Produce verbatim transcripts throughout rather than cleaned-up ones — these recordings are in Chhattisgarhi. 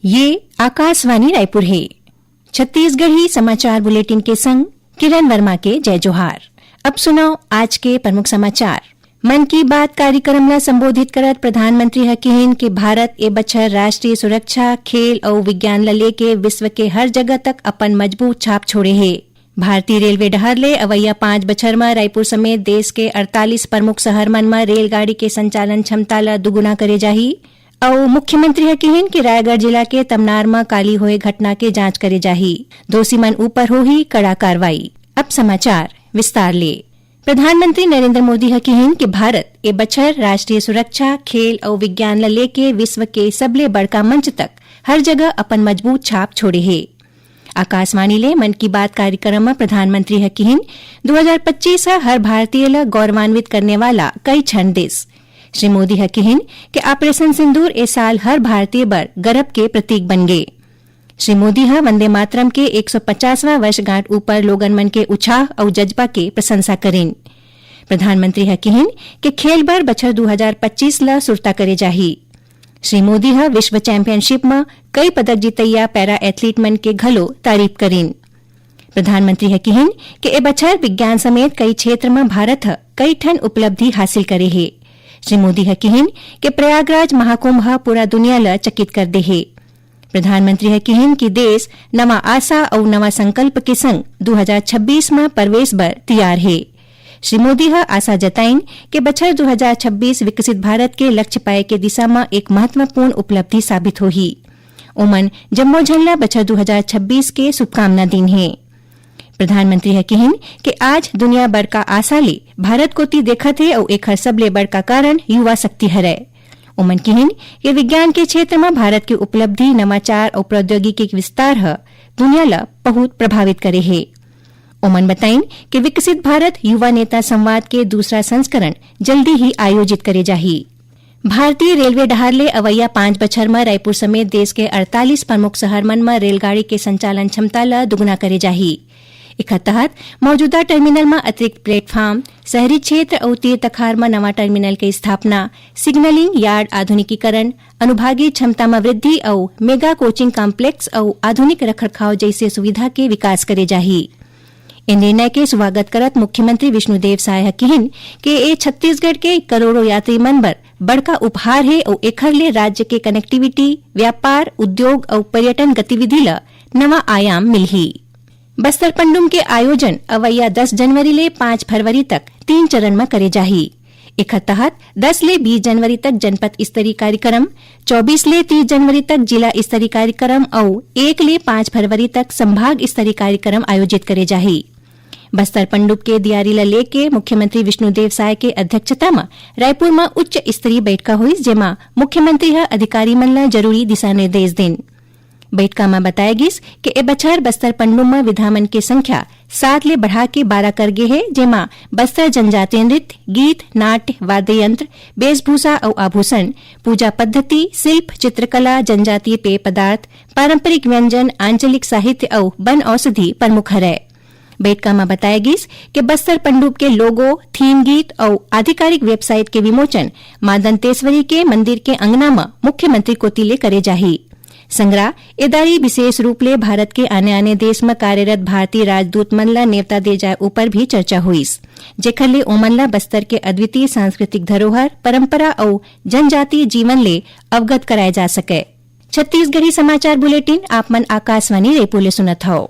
ये आकाशवाणी रायपुर हे। छत्तीसगढ़ी समाचार बुलेटिन के संग किरण वर्मा के जय जोहार। अब सुनव आज के प्रमुख समाचार। मन की बात कार्यक्रम ला संबोधित करत प्रधानमंत्री ह किहिन कि भारत ए बछर राष्ट्रीय सुरक्षा, खेल अउ विज्ञान ला लेके विश्व के हर जगह तक अपन मजबूत छाप छोड़े हे। भारतीय रेलवे डहार ले अवइया पांच बछर म रायपुर समेत देश के अड़तालीस प्रमुख शहर मन म रेलगाड़ी के संचालन क्षमता ल दुगुना करे जाही। अउ मुख्यमंत्री ह किहिन कि रायगढ़ जिला के तमनार म काली होए घटना के जांच करे जाही, दोषी मन ऊपर होही कड़ा कार्रवाई। अब समाचार विस्तार ले। प्रधानमंत्री नरेंद्र मोदी ह किहिन कि भारत ए बछर राष्ट्रीय सुरक्षा, खेल अउ विज्ञान ल लेके विश्व के सबले बड़का मंच तक हर जगह अपन मजबूत छाप छोड़े हे। आकाशवाणी ले मन की बात कार्यक्रम म प्रधानमंत्री ह किहिन, दू हजार पच्चीस ह हर भारतीय ल गौरवान्वित करने वाला कई क्षण देस। श्री मोदी ह किहिन कि ऑपरेशन सिंदूर ए साल हर भारतीय बर गर्व के प्रतीक बन गे। श्री मोदी ह वंदे मातरम के एक सौ पचासवां वर्षगांठ ऊपर लोगन मन के उछाह अउ जज्बा के प्रशंसा करिन। प्रधानमंत्री ह किहिन कि खेल बर बछर दू हजार पच्चीस ल सुरता करे जाही। श्री मोदी ह विश्व चैंपियनशिप म कई पदक जीतइया पैरा एथलीट मन के घलो तारीफ करिन। प्रधानमंत्री ह किहिन कि ए बछर विज्ञान समेत कई क्षेत्र म भारत ह कई ठन उपलब्धि हासिल करे हे। श्री मोदी ह किहिन कि प्रयागराज महाकुंभ ह पूरा दुनिया ल चकित कर दे हे। प्रधानमंत्री ह किहिन कि देश नवा आशा अउ नवा संकल्प के संग दू हजार छब्बीस म प्रवेश बर तियार हे। श्री मोदी ह आशा जताइन कि बछर दू हजार छब्बीस विकसित भारत के लक्ष्य पाए के दिशा म एक महत्वपूर्ण उपलब्धि साबित होही। ओमन जम्मो झन ल बछर दू हजार छब्बीस के शुभकामना दीन हे। प्रधानमंत्री ह किहिन कि आज दुनिया बड़का आशा ले भारत कोति देखत हे अउ एखर सबले बड़का कारण युवा शक्ति हरय। ओमन किहिन कि विज्ञान के क्षेत्र म भारत के उपलब्धि, नवाचार अउ प्रौद्योगिकी के विस्तार ह दुनिया ल बहुत प्रभावित करे हे। ओमन बताइन कि विकसित भारत युवा नेता संवाद के दूसरा संस्करण जल्दी ही आयोजित करे जाही। भारतीय रेलवे डहार ले अवइया पांच बछर म रायपुर समेत देश के अड़तालीस प्रमुख शहर मन म रेलगाड़ी के संचालन क्षमता ल दुगुना करे जाही। एखर तहत मौजूदा टर्मिनल म अतिरिक्त प्लेटफॉर्म, शहरी क्षेत्र अउ तीर तखार म नवा टर्मिनल के स्थापना, सिग्नलिंग यार्ड आधुनिकीकरण, अनुभागी क्षमता म वृद्धि अउ मेगा कोचिंग कॉम्प्लेक्स अउ आधुनिक रखरखाव जइसे सुविधा के विकास करे जाही। ए निर्णय के स्वागत करत मुख्यमंत्री विष्णुदेव साय ह किहिन के ए छत्तीसगढ़ के करोड़ों यात्री मन बर बड़का उपहार हे अउ एखर ले राज्य के कनेक्टिविटी, व्यापार, उद्योग अउ पर्यटन गतिविधि ल नवा आयाम मिलही। बस्तर पंडुम के आयोजन अवइया दस जनवरी ले पांच फरवरी तक तीन चरण म करे जाही। एखर तहत दस ले बीस जनवरी तक जनपद स्तरीय कार्यक्रम, चौबीस ले तीस जनवरी तक जिला स्तरीय कार्यक्रम अउ एक ले पांच फरवरी तक संभाग स्तरीय कार्यक्रम आयोजित करे जाही। बस्तर पंडुप के दियारी ल लेके मुख्यमंत्री विष्णुदेव साय के अध्यक्षता म रायपुर म उच्च स्तरीय बैठका होइस, जेमा मुख्यमंत्री ह अधिकारी मन ल जरूरी दिशा निर्देश दिन। बैठका म बताय गिस कि ए बछर बस्तर पंडुम म विधा मन के संख्या सात ले बढ़ा के बारह कर गे हे, जेमा बस्तर जनजातीय नृत्य, गीत, नाट्य, वाद्य यंत्र, वेशभूषा अउ आभूषण, पूजा पद्धति, शिल्प, चित्रकला, जनजातीय पेय पदार्थ, पारंपरिक व्यंजन, आंचलिक साहित्य अउ बन औषधि प्रमुख हरय। बैठका म बताय गिस कि बस्तर पंडुप के लोगो, थीम गीत अउ आधिकारिक वेबसाइट के विमोचन मां दंतेश्वरी के मंदिर के अंगना म मुख्यमंत्री कोति ले करे जाही। संगरा, ए दारी विशेष रूप ले भारत के आने-आने देश म कार्यरत भारतीय राजदूत मन ल नेवता दे जाय ऊपर भी चर्चा होइस, जेखर ले ओमन ल बस्तर के अद्वितीय सांस्कृतिक धरोहर, परंपरा अउ जनजातीय जीवन ले अवगत कराय जा सकय। छत्तीसगढ़ी समाचार बुलेटिन आप मन आकाशवाणी रायपुर ले सुनत हव।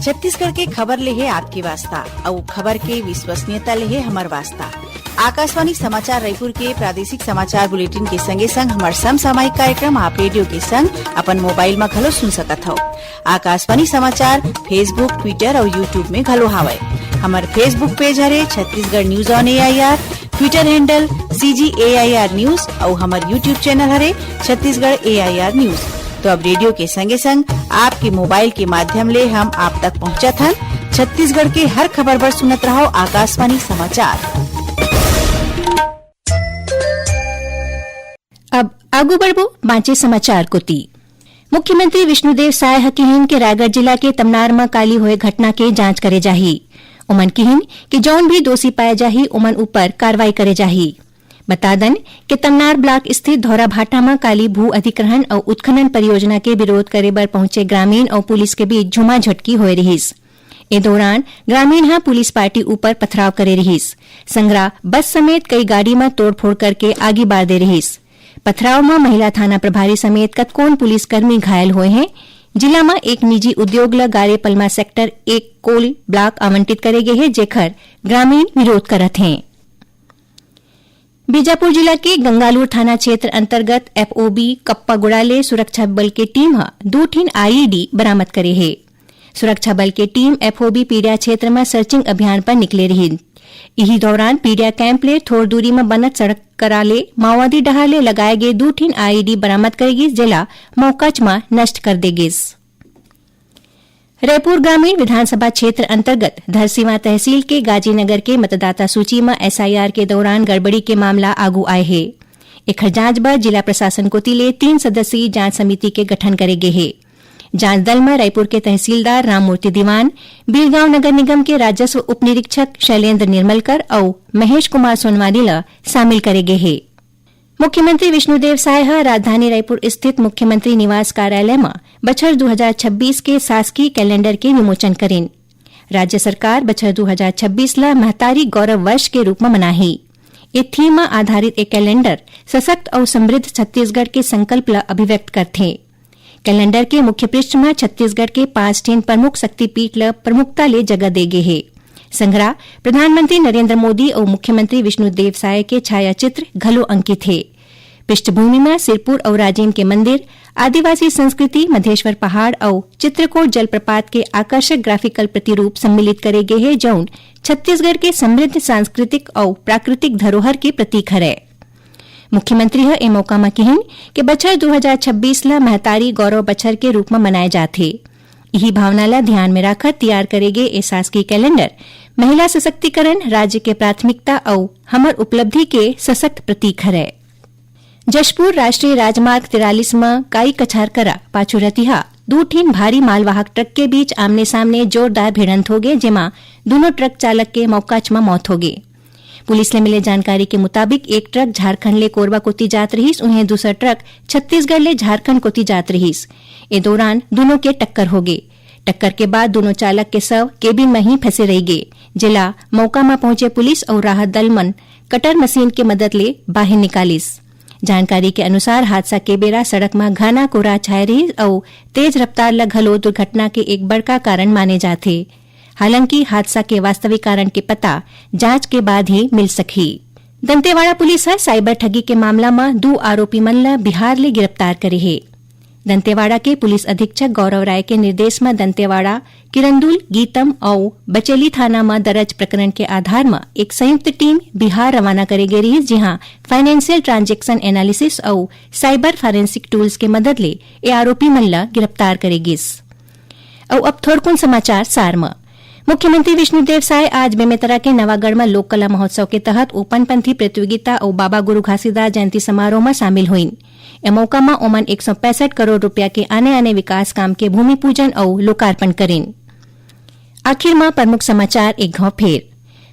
छत्तीसगढ़ के खबर ले हे आपके वास्ता, अउ खबर के विश्वसनीयता ले हे हमर वास्ता। आकाशवाणी समाचार रायपुर के प्रादेशिक समाचार बुलेटिन के संगे संग हमर समसामयिक कार्यक्रम आप रेडियो के संग अपन मोबाइल म घलो सुन सकत हव। आकाशवाणी समाचार Facebook, Twitter अउ YouTube में घलो हावय। हमर Facebook पेज हरे Chhattisgarh news on AIR, Twitter handle CG AIR news अउ हमर YouTube चैनल हरे छत्तीसगढ़ एआईआर न्यूज। तो अब रेडियो के संगे संग आपके मोबाइल के माध्यम ले हम आप तक पहुंचत हन। छत्तीसगढ़ के हर खबर बर सुनत रहव आकाशवाणी समाचार। अब आगू बढ़बो बांचे समाचार कोति। मुख्यमंत्री विष्णुदेव साय ह किहिन के रायगढ़ जिला के तमनार म काली होए घटना के जांच करे जाही। ओमन किहिन कि जौन भी दोषी पाए जाही, ओमन ऊपर कार्रवाई करे जाही। बता दन कि तमनार ब्लॉक स्थित धौराभाटा म काली भू अधिग्रहण अउ उत्खनन परियोजना के विरोध करे बर पहुंचे ग्रामीण अउ पुलिस के बीच झुमाझटकी होए रिहिस। ए दौरान ग्रामीण ह पुलिस पार्टी ऊपर पथराव करे रिहिस। संगरा बस समेत कई गाड़ी म तोड़फोड़ करके आगी बार दे रिहिस। पथराव म महिला थाना प्रभारी समेत कतकोन पुलिसकर्मी घायल होए हें। जिला म एक निजी उद्योग ल गारे पलमा सेक्टर एक कोल ब्लॉक आवंटित करे गे हे, जेखर ग्रामीण विरोध करत हें। बीजापुर जिला के गंगालूर थाना क्षेत्र अंतर्गत एफओबी कप्पागुड़ा ले सुरक्षा बल के टीम ह दू ठिन आईईडी बरामद करे हे। सुरक्षा बल के टीम एफओबी पीड़िया क्षेत्र म सर्चिंग अभियान पर निकले रिहिन। इही दौरान पीड़िया कैंप ले थोर दूरी म बनत सड़क करा ले माओवादी डहार ले लगाए गे दू ठिन आईईडी बरामद करे गिस, जेला मौकाच म नष्ट कर दे गिस। रायपुर ग्रामीण विधानसभा क्षेत्र अंतर्गत धरसीवा तहसील के गाजीनगर के मतदाता सूची म एसआईआर के दौरान गड़बड़ी के मामला आगू आए हे। एखर जांच बर जिला प्रशासन कोति ले तीन सदस्यीय जांच समिति के गठन करे गे हे। जांच दल म रायपुर के तहसीलदार राममूर्ति दीवान, बीरगांव नगर निगम के राजस्व उपनिरीक्षक शैलेंद्र निर्मलकर अउ महेश कुमार सोनवानी ल शामिल करे गे हे। मुख्यमंत्री विष्णुदेव साय ह राजधानी रायपुर स्थित मुख्यमंत्री निवास कार्यालय म बछर दू हजार छब्बीस के शासकीय कैलेंडर के विमोचन करिन। राज्य सरकार बछर दू हजार छब्बीस ल महतारी गौरव वर्ष के रूप म मनाही। ए थीम म आधारित ए कैलेंडर सशक्त अउ समृद्ध छत्तीसगढ़ के संकल्प ल अभिव्यक्त करथे। कैलेंडर के मुख्य पृष्ठ म छत्तीसगढ़ के पांच ठिन प्रमुख शक्तिपीठ ल प्रमुखता ले जगह दे गे हे। संगरा प्रधानमंत्री नरेंद्र मोदी अउ मुख्यमंत्री विष्णुदेव साय के छायाचित्र घलो अंकित हे। पृष्ठभूमि म सिरपुर अउ राजिम के मंदिर, आदिवासी संस्कृति, मधेश्वर पहाड़ अउ चित्रकोट जलप्रपात के आकर्षक ग्राफिकल प्रतिरूप सम्मिलित करे गे हे, जउन छत्तीसगढ़ के समृद्ध सांस्कृतिक अउ प्राकृतिक धरोहर के प्रतीक हरय। मुख्यमंत्री ह ए मौका म किहिन कि बछर दू हजार छब्बीस ल महतारी गौरव बछर के रूप म मनाए जाथे। इही भावना ल ध्यान में राखत तियार करे गे ए शासकीय कैलेंडर महिला सशक्तिकरण, राज्य के प्राथमिकता अउ हमर उपलब्धि के सशक्त प्रतीक हरय। जशपुर राष्ट्रीय राजमार्ग तिरालीस म काई कछार करा पाछू रतिहा दू ठिन भारी मालवाहक ट्रक के बीच आमने-सामने जोरदार भिड़ंत होगे, जेमा दूनों ट्रक चालक के मौकाच म मौत होगे। पुलिस ले मिले जानकारी के मुताबिक, एक ट्रक झारखंड ले कोरबा कोति जात रिहिस, उहें दूसर ट्रक छत्तीसगढ़ ले झारखंड कोति जात रिहिस। ए दौरान दूनों के टक्कर होगे। टक्कर के बाद दूनों चालक के शव केबिन म ही फंसे रहि गे, जेला मौका म पहुंचे पुलिस अउ राहत दल मन कटर मशीन के मदद ले बाहिर निकालिस। जानकारी के अनुसार, हादसा के बेरा सड़क म घना कोहरा छाए रिहिस अउ तेज रफ्तार ल घलो दुर्घटना के एक बड़का कारण माने जाथे। हालांकि हादसा के वास्तविक कारण के पता जांच के बाद ही मिल सकही। दंतेवाड़ा पुलिस ह साइबर ठगी के मामला म दू आरोपी मन ल बिहार ले गिरफ्तार करे हे। दंतेवाड़ा के पुलिस अधीक्षक गौरव राय के निर्देश म दंतेवाड़ा, किरंदुल, गीतम अउ बचेली थाना म दर्ज प्रकरण के आधार म एक संयुक्त टीम बिहार रवाना करे गे रिहिस, जिहां फाइनेंशियल ट्रांजैक्शन एनालिसिस अउ साइबर फॉरेंसिक टूल्स के मदद ले ए आरोपी मन ल गिरफ्तार करे गिस। अउ अब थोरकुन समाचार सार म। मुख्यमंत्री विष्णुदेव साय आज बेमेतरा के नवागढ़ म लोक कला महोत्सव के तहत ओपनपंथी प्रतियोगिता अउ बाबा गुरु घासीदास जयंती समारोह म शामिल होइन। ए मौका म ओमन एक सौ पैंसठ करोड़ रुपया के आने-आने विकास काम के भूमि पूजन अउ लोकार्पण करिन। आखिर म प्रमुख समाचार एक घाव फेर।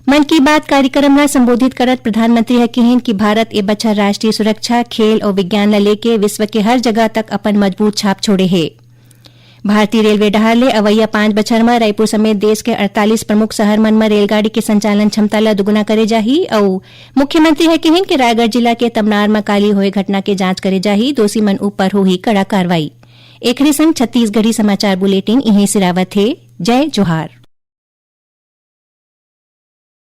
मन की बात कार्यक्रम ल संबोधित करत प्रधानमंत्री ह किहिन कि भारत ए बछर राष्ट्रीय सुरक्षा, खेल अउ विज्ञान ल लेके विश्व के हर जगह तक अपन मजबूत छाप छोड़े हे। भारतीय रेलवे डहार ले अवइया पांच बछर म रायपुर समेत देश के अड़तालीस प्रमुख शहर मन म रेलगाड़ी के संचालन क्षमता ल दुगुना करे जाही अउ मुख्यमंत्री ह किहिन कि रायगढ़ जिला के तमनार म काली होए घटना के जांच करे जाही, दोषी मन ऊपर होही कड़ा कार्रवाई। एखरे संग छत्तीसगढ़ी समाचार बुलेटिन इहें सिरावत हे। जय जोहार।